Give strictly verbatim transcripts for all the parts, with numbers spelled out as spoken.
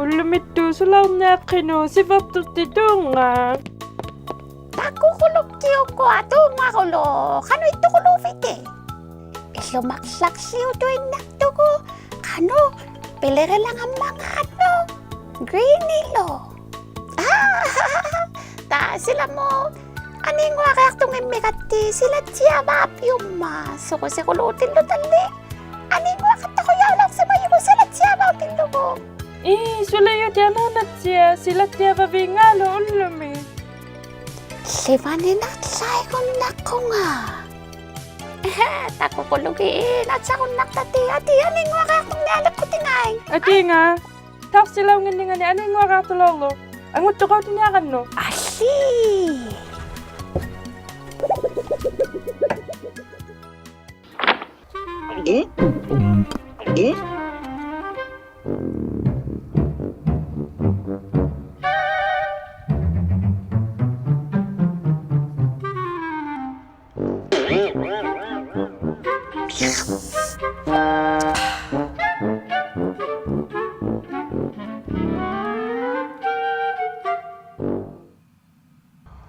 ᐅᓪᓗᒥᑦᑐᖅ ᓱᓚᐅᕐᓂᐊᖅᑭᓄᒃ ᓯᕙᖅᑐᖅᑎ ᑑᕐᖓᑦ. ᑕᑯᑯᓗᒃᑎᐅᒃᑯᐊ ᑑᕐᖓᑯᓗᒃ, ᖃᓄᖅ ᐃᑦᑐᑯᓘᕕᑎᑦ? ᐃᓪᓗᒪᓪᓚᖅᓯᐅᑐᐃᓐᓇᖅᑐᒍᑦ, ᖃᓄᖅ ᐱᓕᕆᓚᖓᒻᒪᖔᓐᓄᒃ Greenie-ᓗ. ᑖ ᓯᓚᒧᑦ, ᐊᓂᙳᐊᕆᐊᖅᑐᙱᒻᒥᒐᑦᑎ ᓯᓚᑦᓯᐊᕙᐅᑉᓗᒻᒪᑦ, ᓱᕈᓯᑯᓘᑎᓪᓗᑕᓕ. ᐊᓂᙳᐊᖃᑦᑕᖁᔭᐅᓚᐅᖅᓯᒪᔪᒍᑦ ᓯᓚᑦᓯᐊᕙᐅᑎᓪᓗᒍ. ᐄ, ᓱᓕᔪᑎᑦ ᐊᓈᓇᑦᓯᐊᖅ ᓯᓚᑦᓯᐊᕙᕕᙵᓗᒃ ᐅᓪᓗᒥ. ᓯᕙᓂᓇᓪᓚᐃᒍᓐᓇᖅᑯᖓ. ᑕᑯᑯᓗᒋᑦ, ᓇᑦᓴᕈᓐᓇᖅᑕᑎᑦ, ᐊᑏ ᐊᓂᙳᐊᕆᐊᖅᑐᕐᓂᐊᓕᖅᑯᑎᑦ ᐊᐃ. ᐊᑏᖓ, ᑕᖅᓯᓚᐅᙱᓐᓂᖓᓂ ᐊᓂᙳᐊᕆᐊᖅᑐᓚᐅᕐᓗᒃ, ᐊᖑᑦᑐᖃᐅᑎᓂᐊᕋᓐᓄᒃ. ᐊᑏ.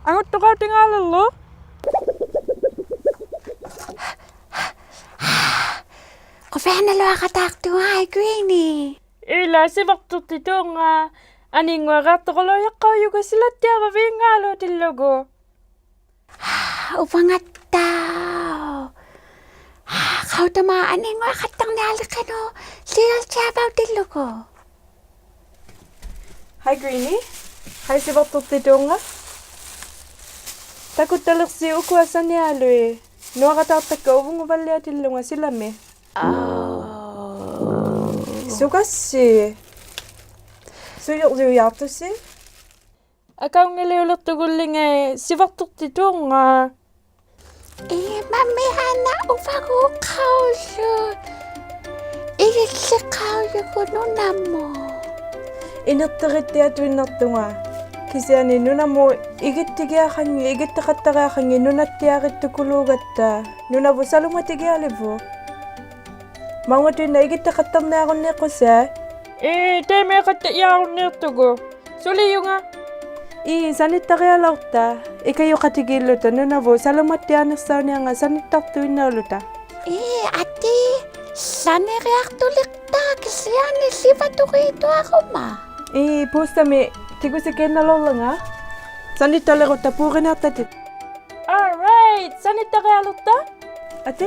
ᐊᖑᑦᑐᖃᐅᑎᖔᓕᕐᓗᒃ. ᖁᕕᐊᓇᓗᐊᖃᑦᑕᖅᑐᖅ ᐊᐃ Greenie. ᐃᓛ ᓯᕙᖅᑐᖅᑎ ᑑᕐᖓᑦ, ᐊᓂᙳᐊᕆᐊᖅᑐᑯᓗᔭᖅᑲᐅᔪᒍᑦ ᓯᓚᑦᓯᐊᕙᕕᙵᓗᑎᓪᓗᒍ. ᐅᕙᖓᑦᑕᐅᖅ. ᖃᐅᑕᒫᑦ ᐊᓂᙳᐊᖃᑦᑕᕐᓂᐊᓕᖅᑭᓄᒃ ᓯᓚᑦᓯᐊᕙᐅᑎᓪᓗᒍ. Hi Greenie. Hi ᓯᕙᖅᑐᖅᑎ ᑑᕐᖓᑦ. ᑕᑯᑦᑕᓕᖅᓯ ᐅᑯᐊ ᓴᓂᐊᓗᐃᑦ. ᓄᐊᕋᑖᖅᑕᒃᑲ ᐅᕗᖓᕙᓪᓕᐊᑎᓪᓗᖓ ᓯᓚᒥ. ᓱᒐᔅᓯ. ᓱᔪᕐᔪᔮᖅᑐᓯ. ᐊᑲᐅᙱᓕᐅᓕᖅᑐᒍᓪᓕᖓᐃ ᓯᕙᖅᑐᖅᑎ ᑑᕐᖓᑦ. ᐄ, ᒪᒥᐊᓇ ᐅᕙᒍᖃᐅᓪᓗᒃ. ᐃᒋᑦᓯᖃᐅᔪᒍᑦ ᓄᓇᒧᑦ. ᐃᓂᖅᑎᕆᑦᑎᐊᑐᐃᓐᓇᖅᑐᖓ. ᑭᓯᐊᓂ ᓄᓇᒧᑦ ᐃᒋᑦᑎᒋᐊᖃᙱ, ᐃᒋᑦᑎᖃᑦᑕᕆᐊᖃᙱ ᓄᓇᑦᑎᐊᕆᑦᑐᑯᓘᒐᑦᑕ. ᓄᓇᕗᑦ ᓴᓗᒪᑎᒋᐊᓕᕗᑦ. ᒪᐅᖓᑐᐃᓐᓇᖅ ᐃᒋᑦᑎᖃᑦᑕᕐᓂᐊᕈᓐᓃᖅᑯᓯ. ᐄ, ᑕᐃᒪᐃᖃᑦᑕᔮᕈᓐᓃᖅᑐᒍᑦ. ᓱᓕᔪᖓ. ᐄ, ᓴᓂᑦᑕᕆᐊᓚᐅᖅᑕ. ᐃᑲᔪᖃᑎᒌᓪᓗᑕ ᓄᓇᕗᑦ ᓴᓗᒪᑦᑎᐊᓂᖅᓴᐅᓂᐊᕐᖓᑦ ᓴᓂᑦᑕᖅᑐᐃᓐᓇᐅᓗᑕ. ᐄ, ᐊᑏ, ᓴᓂᕆᐊᖅᑐᓕᖅᑕ ᑭᓯᐊᓂ ᓯᕙᑐᕆᑐᐊᕈᒪ. ᐄ, ᐴᑦᓴᒥ ᑎᒍᓯᑲᐃᓐᓇᓚᐅᕐᓚᖓ. ᓴᓂᑦᑕᓕᕈᑦᑕ ᐴᕆᓂᐊᖅᑕᑎᑦ. All right, ᓴᓂᑦᑕᕆᐊᓗᖅᑕ. ᐊᑏ.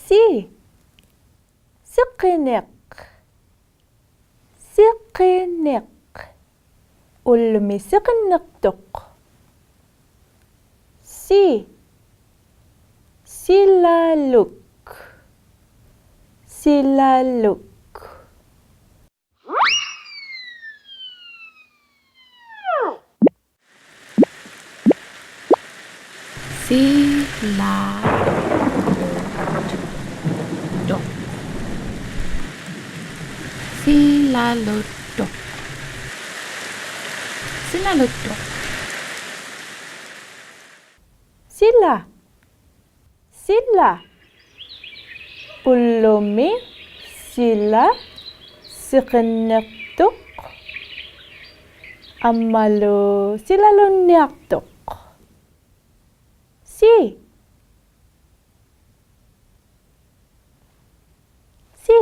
ᓯ. ᓯᕿᓂᖅ. ᓯᕿᓂᖅ. ᐅᓪᓗᒥ ᓯᕿᓂᖅᑐᖅ. ᓯ. ᓯᓚᓗᒃ. ᓯᓚᓗᒃ. ᓯᓚᓗᒃᑐᖅ. ᓯᓚᓗᒃᑐᖅ. ᓯᓚᓗᒃᑐᖅ. ᓯᓚ. ᓯᓚ. ᐅᓪᓗᒥ ᓯᓚ ᓯᕿᓂᖅᑐᖅ. ᐊᒻᒪᓗ ᓯᓚᓗᓐᓂᐊᖅᑐᖅ. ᓯ. ᓯ.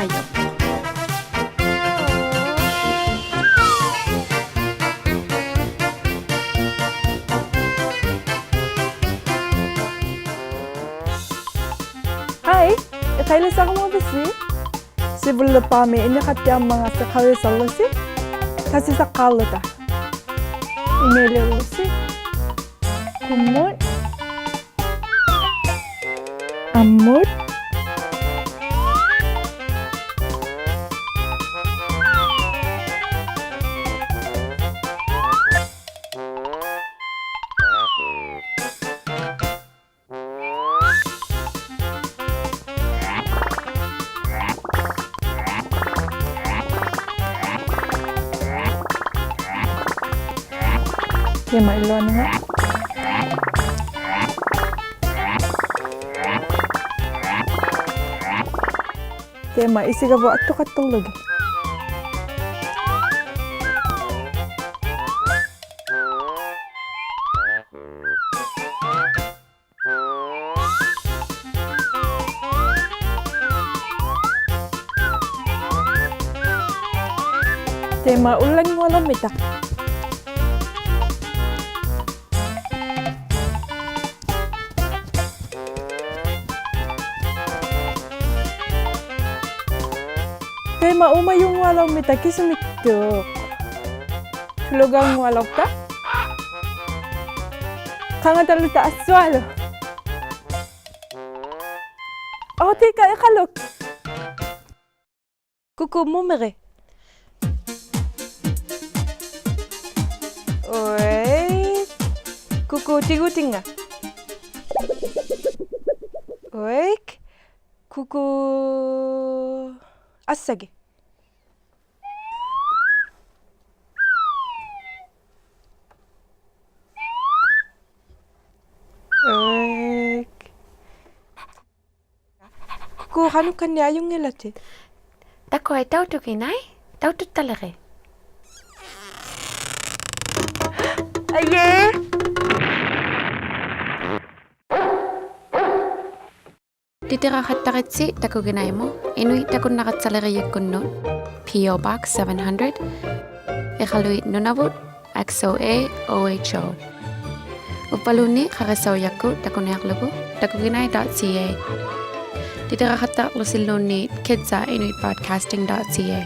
ᕼᐊᐃ, ᐃᖃᐃᓕᓴᕈᒪᕕᓯ? ᓯᕗᓪᓕᖅᐹᒥ ᐃᓂᖃᑦᑎᐊᕐᒪᖔᔅᓯ ᖃᐅᔨᓴᕐᓗᓯ. ᑕᓯᓴᖅᑳᕐᓗᑕ. ᐃᒪᐃᓕᐅᓪᓗᓯ. ᑯᒻᒧᑦ. ᐊᒻᒧᑦ. ᑕᐃᒪ ᐃᓗᐊᓂᖓ. ᑕᐃᒪ ᐃᓯᒐᕗᑦ ᐊᑦᑐᖃᑦᑕᕐᓗᒋᑦ. ᑕᐃᒪ ᐅᓪᓚᙳᐊᓚᐅᕐᒥᑕ. ᑕᐃᒪ ᐆᒪᔪᙳᐊᓚᐅᕐᒥᑕ ᑭᓱᒥᒃᑐᖅ. ᑐᓗᒐᙳᐊᓚᐅᖅᑕ. ᖃᖓᑕᓗᑕ ᐊᓱᐊᓗᒃ. ᐆ, ᑕᐃᑲ ᐃᖃᓗᒃ. ᑯᑯ ᒧᒥᕆᑦ. ᐅᐊᐃᒃ. ᑯᑯ ᑎᒍᑎᙵ. ᐅᐊᐃᒃ. ᑯᑯ ᐊᓴᒋᑦ. ᐅᐊᐃᒃ. ᑯᑯ ᖃᓄᒃᑲᓐᓂᖅ ᐊᔪᙱᓚᑎᑦ? ᑕᑯᐊᐃ ᑕᐅᑐᒋᓇᐃ, ᑕᐅᑐᑦᑕᓕᕆᑦ. ᐊᐃ. ᑎᑎᕋᖃᑦᑕᕆᑦᓯ ᑕᑯᒋᓇᐃᒧᑦ, ᐃᓄᐃᑦ ᑕᑯᓐᓇᕋᑦᓴᓕᕆᔨᒃᑯᓐᓄᑦ, P O Box seven hundred, ᐃᖃᓗᐃᑦ ᓄᓇᕗᑦ, X O A O H O. ᐅᕝᕙᓘᓐᓃᑦ ᖃᕆᓴᐅᔭᒃᑯᑦ ᑕᑯᓂᐊᕐᓗᒍ takuginai dot C A. ᑎᑎᕋᖃᑦᑕᕐᓗᓯᓘᓐᓃᑦ kids at inuit broadcasting dot C A.